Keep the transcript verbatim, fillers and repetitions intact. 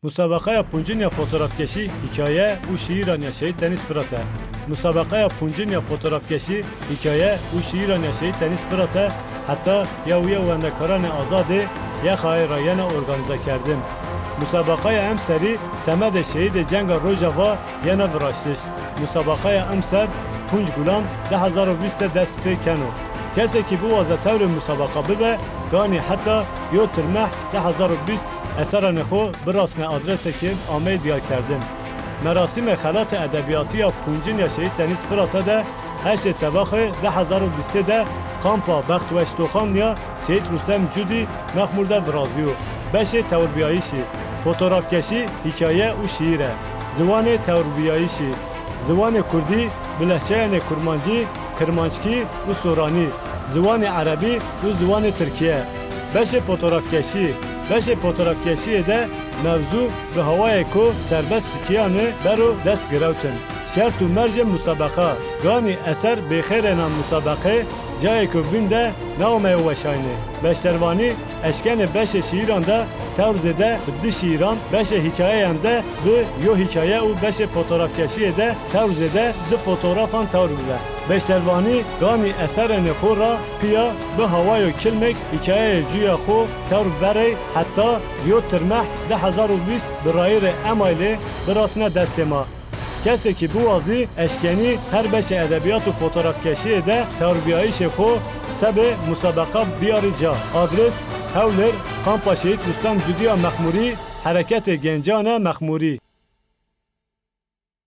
Musabeqeya Puncin ya Fotografkeşî, Hîkaye û Şîîran ya Şehîd Tenîs Firat e. Musabeqeya Puncin ya Fotografkeşî, Hîkaye û Şîîran ya Şehîd Tenîs Firat e, heta yew yew wendekaranê azadê YXAyê re yene organîzekerdin. Musabeqeya emserî semedê şehîdê Cenga Rojava yene viraştiş. Musabeqeya emser Punc Gulan du hezar û bîst de dest pê keno. Kesekî biwaze tewrê musabeqa bibe, ganî heta yo Tirmeh du hezar û bîst eseranê xwe birasne adresekê ameyî diyarkerdin. Merasîmê Xelatê Edebiyatî ya Puncin ya Şehîd Tenîs Firate de heştê Tebaxê du hezar û bîstê de Kampa Bextweşdoxan ya Şehîd Rustem Cudî Mexmûr de virazîyo. Beşê tewrbiyayîşî, fotografkeşî, hîkaye û şîîr e. Ziwanê tewrbiyayîşî, ziwanê kurdî bi lehçeyanê kurmancî, kirmanckî û soranî, ziwanê erebî û ziwanê tirkî ye. Beşê fotografkeşî, beşê fotografkeşiyê de mewzû bi hawayêko serbest şikiyane bero dest girewtin. Şert û mercê musabeqa, ganî eser bêxêrêna musabeqê cayêko bîn de neameyo weşayne. Beşdervanî eşkenê beşê şîîran de tewr zêde bi du şîîran, beşê hîkayeyan de bi yo hîkaye û beşê fotografkeşiyê de tewr zêde du fotografan tewr bibe. Beşdervanî ganî eserênê xo ra piya bi hawayo kilmêk hîkayeyê cuya xo tewr berey heta yo Tirmeh du hezar û bîst bi rayîrê emailê birasne destê ma. Kesekî biwazî eşkenî her beşê edebiyat û fotografkeşiyê de tewrbiyayîşê xo sebê musabeqa biyarî ca. Adres: Hewlêr, Kampa Şehîd Rustem Cudiya Mexmûrî, Hereketê Gencan e Mexmûrî.